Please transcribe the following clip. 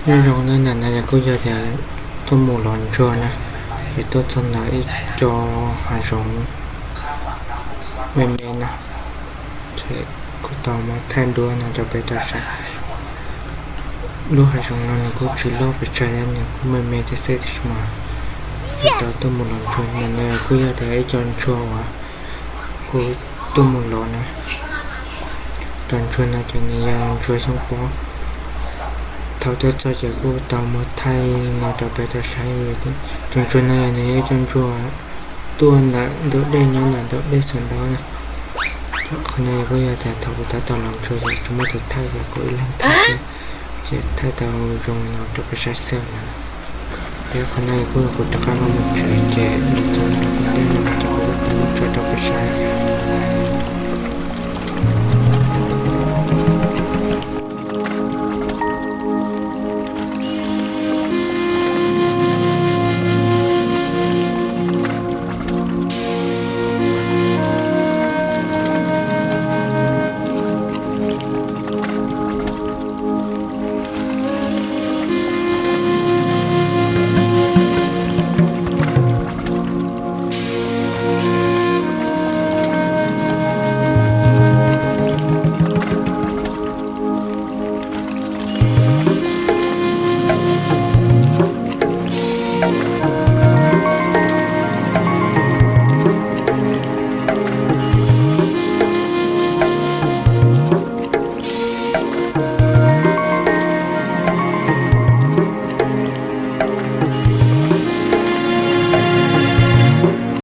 Nyob zoo na, ntawm no yog kuj yog tias tuaj mus lov ntsuag na, ces tuaj txog ntawm ib co hav zoov me me na, ces kuj tau muab thaij duab no rau peb tau saib. Lub hav zoov no nws kuj tsis loj pes tsawg, nws kuj me me thiab xwb, tiam sis mas kuj tau tuaj mus lov ntsuag. Ntawm no kuj yog tias ib co ntsuag uas kuv tuaj mus lov na. Cov ntsuag no ces nws yog ntsuag xyoob pob. Thaum tuaj txog ces kuj tau muab thaij no rau peb tau saib. Cov ntsuag no yog nws yog ib co ntsuag tuaj ntawm ntug dej, nyob ntawm ntug dej Xeev Ntaub na. Qhov no yog kuj yog tias thaum kuv tab tom lov ntsuag ces tsis muaj tus thaij, ces kuv ib leeg thaij xwb, ces thaij tau zoo no rau peb saib xwb na. Thiab qhov no yog kuj yog kuv rov qab los mus tsev, ces los txog